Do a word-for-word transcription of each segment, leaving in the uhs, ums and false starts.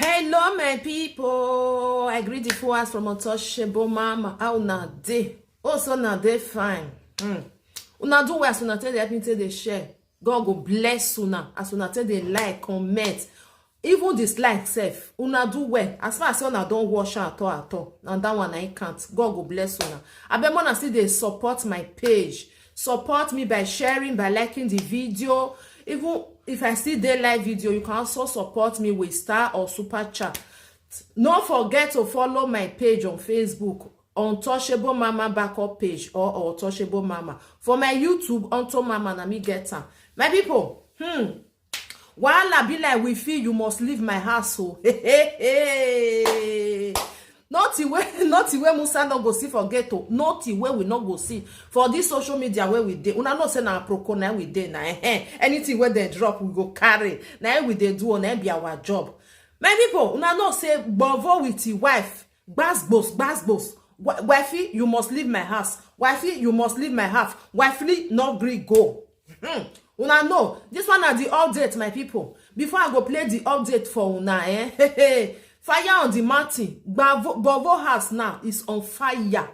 Hello, my people. I greet the four hours from Untouchable Mama. How una dey? Oh, so una dey fine. Hmm. Una do well, so una take the help me take the share. God go bless una as una take the like, comment, even dislike sef. Una do well. As far as say una don watch am at all, at all, and that one I can't. God go bless una. Abeg, una still dey support my page. Support me by sharing, by liking the video. Even if I see dey live video, you can also support me with star or super chat. No forget to follow my page on Facebook, Untouchable Mama Backup Page or Untouchable Mama. For my YouTube, Unto Mama, na me get am. My people, hmm, wahala be like we feel you must leave my house. Oh, hey, hey, hey. Nothing wey nothing wey Musa no go see for ghetto, nothing wey we no go see for this social media wey we dey. Una know say na proko na we dey na, eh, eh. Anything wey dem drop, we go carry. Na we dey do, na be our job. My people, una know say Bovo with his wife, gbasgbos, gbasgbos. Wifey, you must leave my house. Wifey, you must leave my house. Wifey, no gree go. Hmm. Una know, this one na the update, my people. Before I go play the update for una, eh? Fire on the mountain. Bovo house now is on fire.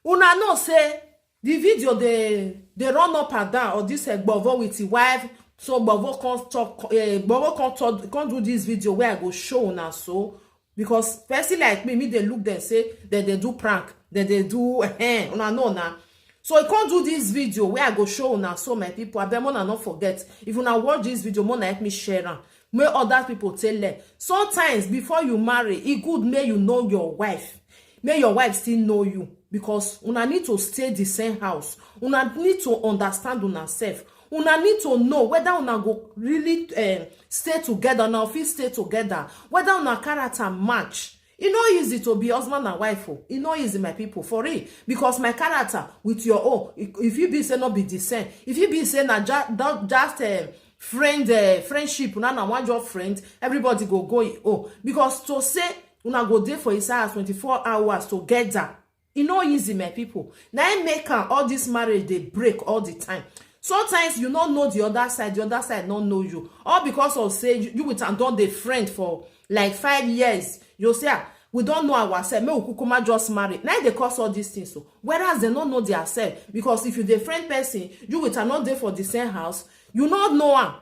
Una know say the video dey dey run up and down of this, eh, Bovo with his wife. So Bovo come talk, eh, Bovo come talk, come do this video where I go show una so, because person like me, me dey look dem say dem dey do prank, dem dey do, eh, una know na. So he come do this video where I go show una so, my people. Abeg, una no forget, if una watch this video, una help me share am, make other people take learn. Sometimes before you marry, e good make you know your wife. Make your wife still know you, because una need to stay the same house. Una need to understand una sef. Una need to know whether una go really, eh, stay together, una fit stay together, whether una character match. E no easy to be husband and wife o. E no easy, my people, for real. Because my character with your own, e, e fit be say no be the same. E fit be say na ju-, ju-, just, eh, friend, eh, friendship, una na one job friend, everybody go go e own. Because to say una go dey for inside house twenty-four hours together, e no easy, my people. Na im make am all this marriage dey break all the time. Sometimes you no know the other side, the other side no know you. All because of say you, you with am don dey friend for like five years. You say, "Ah, we don know ourselves, make we kukuma just marry." Na im dey cause all these things. So whereas dem no know theirself, because if you dey friend person, you with am no dey for the same house, you no know am.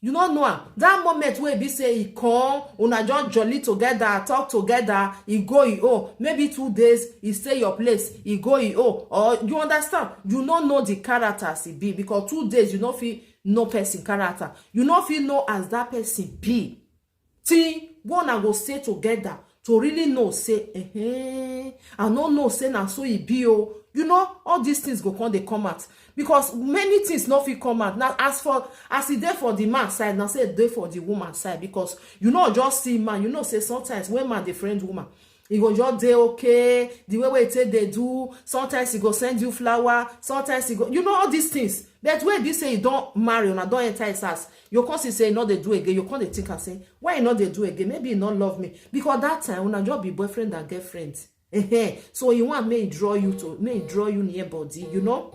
You no know am. That moment wey be say e come, una just jolly together, talk together, e go e own. Maybe two days, e stay your place, e go e own. Or you understand, you no know the character as e be, because two days you no fit know person character. You no fit know as that person be. Till una go stay together to really know say, eh, eh, I no know say na so e be o. You know, all these things go come dey come out, because many things no fit come out. Now, as for, as e dey for the man side, na say e dey for the woman side, because you no just see man, you know say sometimes when man dey friend woman, e go just dey okay, the way wey e take dey do, sometimes e go send you flower, sometimes e go, you know, all these things. But wey be say you don marry, una don enter his house, you come see say e no dey do again, you come dey think am say, "Why e no dey do again? Maybe e no love me." Because that time, una just be boyfriend and girlfriend. Ehen. So e want make e draw you to, make e draw you near body, you know?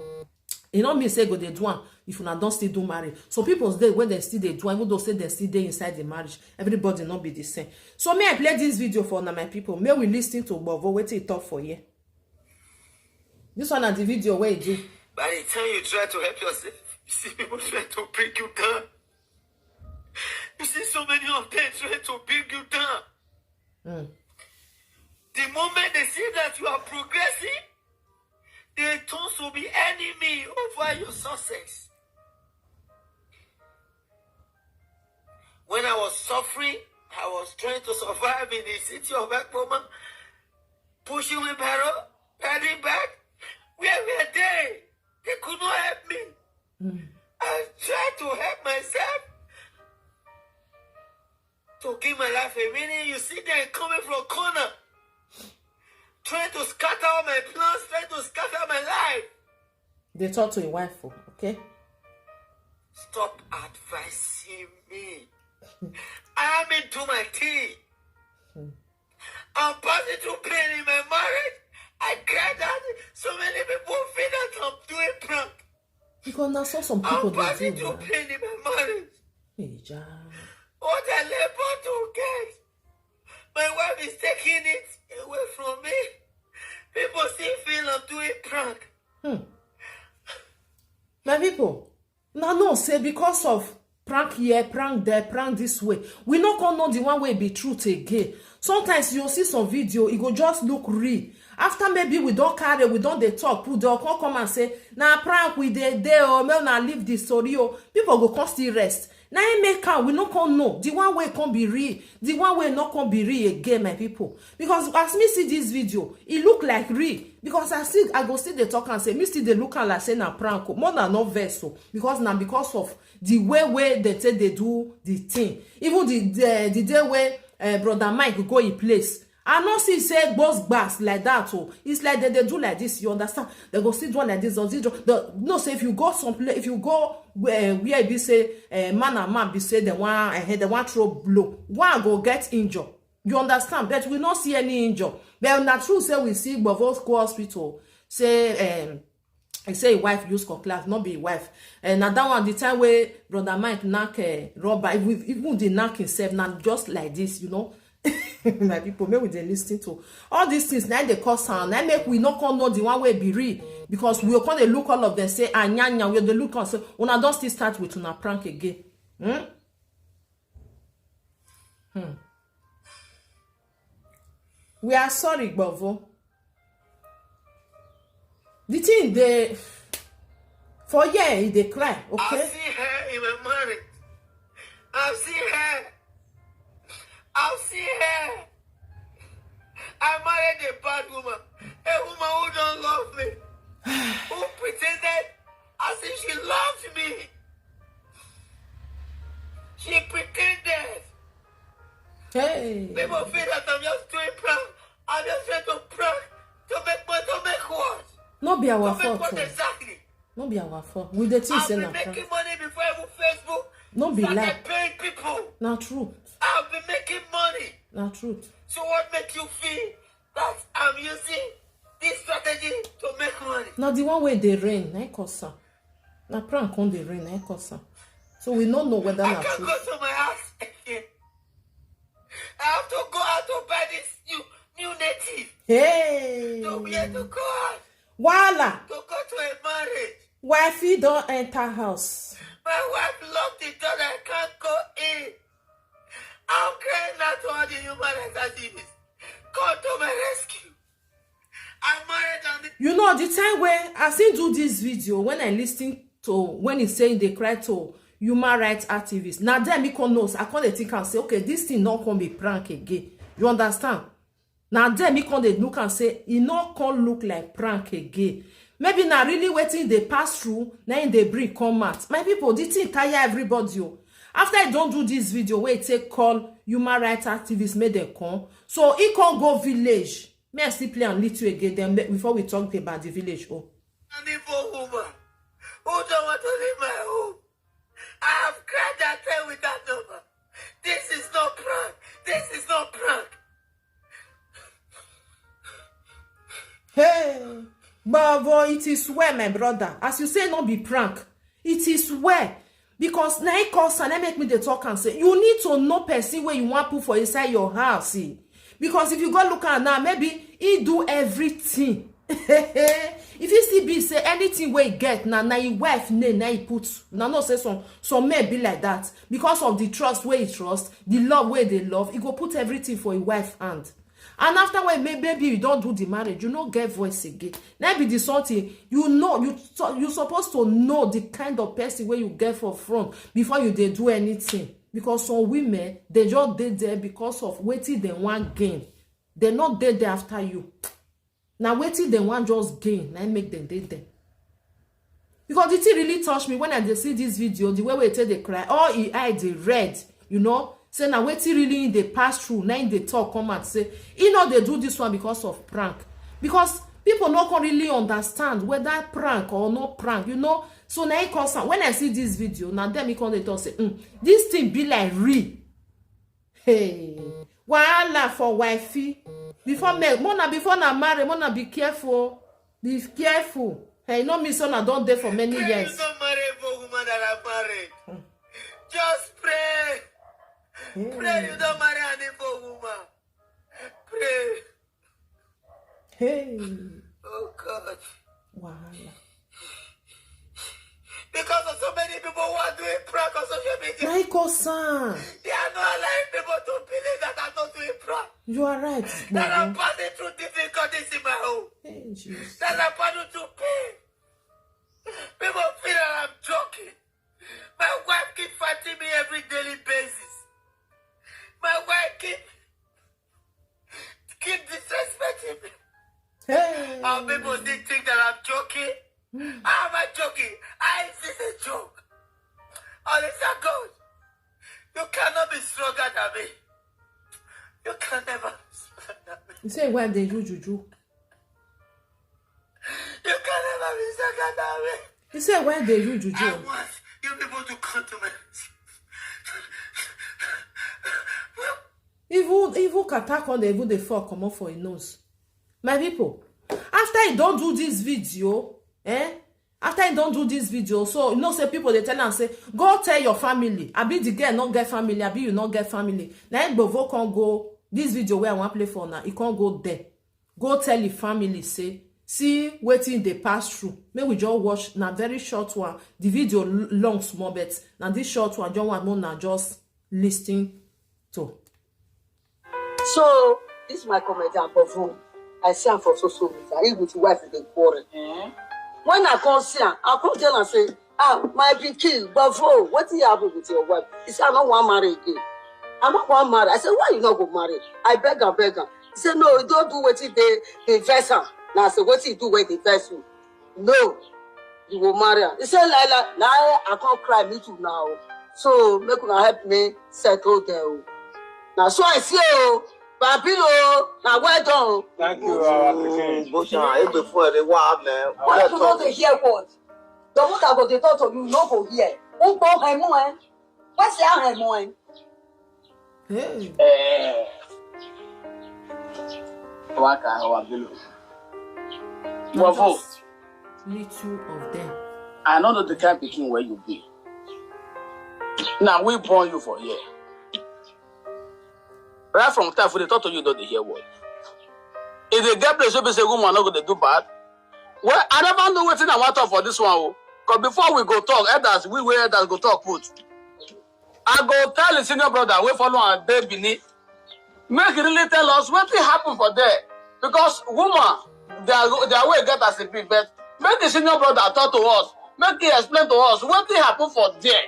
E no mean say e go dey do am if una don still do marriage. Some people dey when dem still dey do am, even though say dem still dey inside the marriage. Everybody no be the same. So me, I play this video for una, my people. Make we listen to Bovo, wetin e talk for here. This one na the video wey e do. By the time you try to help yourself, you see people try to bring you down. You see so many of them try to bring you down. Mm. The moment they see that you are progressing, they turn to be enemy over your success. When I was suffering, I was trying to survive in the city of Ekpoma, pushing wheelbarrow, padding bag. Where were they? They could not help me. Mm. I tried to help myself to give my life a meaning. You see them coming from corner, trying to scatter all my plans, trying to scatter my life. Dey talk to your wife o, okay? Stop advising me. I am into my thing. Hmm. I'm passing through pain in my marriage. I cried out. So many people feel that I'm doing prank. Because na so some people dey do. I'm passing through pain in my marriage. Hey, ja. What I labor to get, my wife is taking it away from me. People still feel I'm doing prank. Hmm. My people, una know say because of prank here, prank there, prank this way, we no come know the one wey be truth again. Sometimes you see some video, e go just look real. After maybe we don carry, we don dey talk, put dem come come and say na prank we dey dey o, make una leave the story o. People go come still rest. Na im make am we no come know the one wey come be real, the one wey no come be real again, my people. Because as me see this video, e look like real. Because I still, I go still dey talk and say me still dey look am like say na prank o. More na no vex o, because na because of the way wey dem take dey do the thing. Even the the, the day wey uh, brother Mike go him place, I no see say gbos gbas like that o. It's like dem dey do like this, you understand? Dem go still do am like this, dem still do. Dem, no say if you go some place, if you go where, where e be say uh, man and man be say dem wan uh, dem wan throw blow, one go get injure. You understand? But we no see any injure. But na true say we see Gbovo go hospital say um, he say his wife use cutlass, not be his wife. And na that one, the time wey brother Mike knack uh, rubber, even, even the knack himself, na just like this, you know. My people, make we dey listen to all these things. Na dey cause am, na make we no come know the one wey be real, because we come dey look all of them say anyanya, we dey look and say una don still start with una prank again. Hmm? Hmm. We are sorry, Gbovo. The thing dey for here, e dey cry, okay? I've seen her in my marriage. I've seen her. I've seen her. I married a bad woman. A woman who don't love me. Who pretended as if she loved me. She pretended. Hey, People feel that I'm just doing prank. I'm just trying to prank to make money, to make what? No be our To make fault. what Oh. Exactly? No be our fault. We dey think I've say been na making prank. Money before I even Facebook. No be Started lie. Paying people. Na truth. I've been making money. Na truth. So what makes you feel that I'm using this strategy to make money? Na the one wey dey rain, na im cause am. Na prank come dey rain, na im cause am. So we no know whether I na can't true. Go to my house again. I have to go out to buy this new new native. Hey, To wear to go out. Wahala. To go to a marriage. Wifey don enter house. My wife locked the door. I can't go in. I'm crying out to all the human rights activists. Come to my rescue. I married and You know, the time wey I still do this video, when I listen to when he say they cry to human rights activists, na there me come know, I come dey think and say, okay, this thing no come be prank again. You understand? Na there me come dey look and say e no come look like prank again. Maybe na really wetin dey pass through na im dey bring come out. My people, the thing tire everybody o. After I don do this video wey take call human rights activists make dem come, so he come go village. May I still play am little again then before we talk about the village o. An evil woman who don't want to leave my home. I have cried that day with that number. This is not prank. This is not prank. Hey, Gbovo, it is well, my brother. As you say, no be prank. It is well. Because na it cause and make me dey talk and say you need to know person wey you wan put for inside your house. Eh? Because if you go look am now, maybe he do everything. If he still be say anything wey he get na na him wife name na he put. Una know say some some men be like that because of the trust wey he trust, the love wey they love, he go put everything for him wife hand. And after when may- maybe you don do the marriage, you no get voice again. Na be the something you know you so- you suppose to know the kind of person wey you get for front before you dey do anything. Because some women dey just dey there because of wetin dem wan gain. Dem no dey there after you. Na wetin dem wan just gain na im make dem dey there. Because the thing really touch me when I dey see this video, the way wey e take dey cry, all e eye dey red, you know, say na wetin really im dey pass through na im dey talk come out say e no dey do this one because of prank. Because people no come really understand whether prank or no prank, you know. So na im cause am when I see this video, na dem e come dey talk say, mm, this thing be like real. Hey, wahala for wifey. Before me, mona before na marry, mona be careful, be careful. Hey, no mean say una don dey for many Pray years. You don't marry a woman that I married. Just pray. Pray you don't marry an evil woman. Pray. Hey. Oh God. Wahala. Because of so many people who are doing prank on social media, My concern. They are not allowing people to believe that I'm not doing prank. You are right. That I'm Bobo. Passing through difficulties in my home. Hey, Jesus. That I'm passing through pain. People feel that I'm joking. My wife keep fighting me every daily basis. My wife keep keep disrespecting me. Hey. Our people still think that I'm joking. How am I joking? How is this a joke? Honest to God, you cannot be stronger than me. You can never be stronger than me. You say why they do juju? You can never be stronger than me. You say why they do juju? I want you people to come to me. Even even kata come dey even dey fall comot for him nose. My people, after he don do this video, eh? After he don do this video, so you know say people dey tell am say go tell your family. Abi the girl no get family, abi you no get family. Na him Gbovo come go this video where I wan play for now. He come go there. Go tell him family say see wetin dey pass through. Make we just watch na very short one. The video l- long small, but na this short one just one more na just listen to. So this my comedian Bovo. I see am for social media. He with his wife dey quarrel. When I come see am, I come tell am say, ah, my pikin, Bovo, wetin happen with your wife? He say, I no wan marry again. I no wan marry. I say, why you no go marry? I beg am, beg am. He say, no, you don do wetin dey dey vex am. Na I say, wetin you do wey dey vex you? No, you go marry am. He say, lie, lie. Na I come cry me too now. So make una help me settle there o. Na so I see o. Babilo, na well done o. Thank you, our pikin. Bó ṣe hàn égbè fún ẹ lè wá mẹ́. Why you no dey hear word? Your mother go dey talk to you, you no go hear. N gbọ́ ẹ̀mú ẹ. Wọ́n ṣe àhàn ẹ̀mú ẹ. Hey. Eh. Waka our below. Bravo. Little of them. I no know the kind pikin wey you be. Na we born you for here. Right from time we dey talk to you, you don dey hear word. E dey get place wey be say woman no go dey do bad. Well, I never know wetin I wan talk for this one o. Cause before we go talk, elders, we wey elders go talk put. I go tell the senior brother wey follow am dey Benin. Make he really tell us wetin happen for there. Because woman, their, their way get as e be, but make the senior brother talk to us. Make he explain to us wetin happen for there.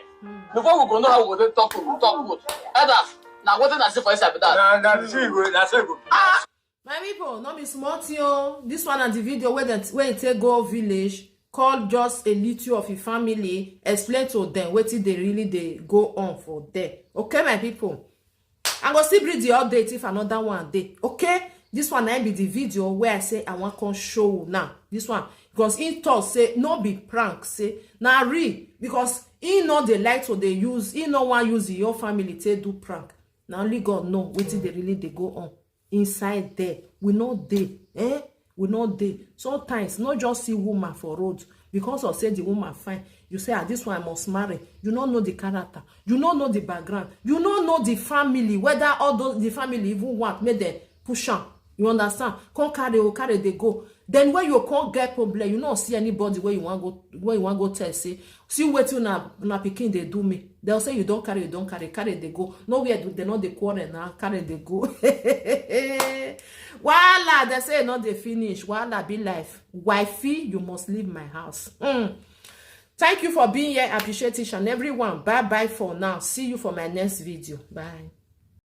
Before we go know how we go dey talk to talk put. Elders, na wetin I see for inside be that. Na na the thing go na so e go be. My people, no be small thing o. This one na the video wey dem wey e take go village, call just a little of him family, explain to them wetin dey really dey go on for there. Okay, my people. I go still bring the update if another one dey. Okay, this one na be the video wey I say I wan come show now. This one because he talk say no be prank, say na real because he no dey like to dey use, he no wan use him own family take do prank. Na only God know wetin dey really dey go on inside there. We no dey, eh? We no dey. Sometimes no just see woman for road because of say the woman fine. You say, ah, this one I must marry. You no know the character. You no know the background. You no know the family, whether all those the family even want make dem push am. You understand? Come carry o carry dey go. Then when you come get problem, you no see anybody wey you wan go wey you wan go tell say see wetin una una pikin dey do me. Dem say you don carry, you don carry, carry dey go. Nowhere do- dem no dey quarrel na carry dey go. Wahala dem say e no dey finish. Wahala be life. Wifey, you must leave my house. Mm. Thank you for being here. Appreciate each and everyone. Bye bye for now. See you for my next video. Bye.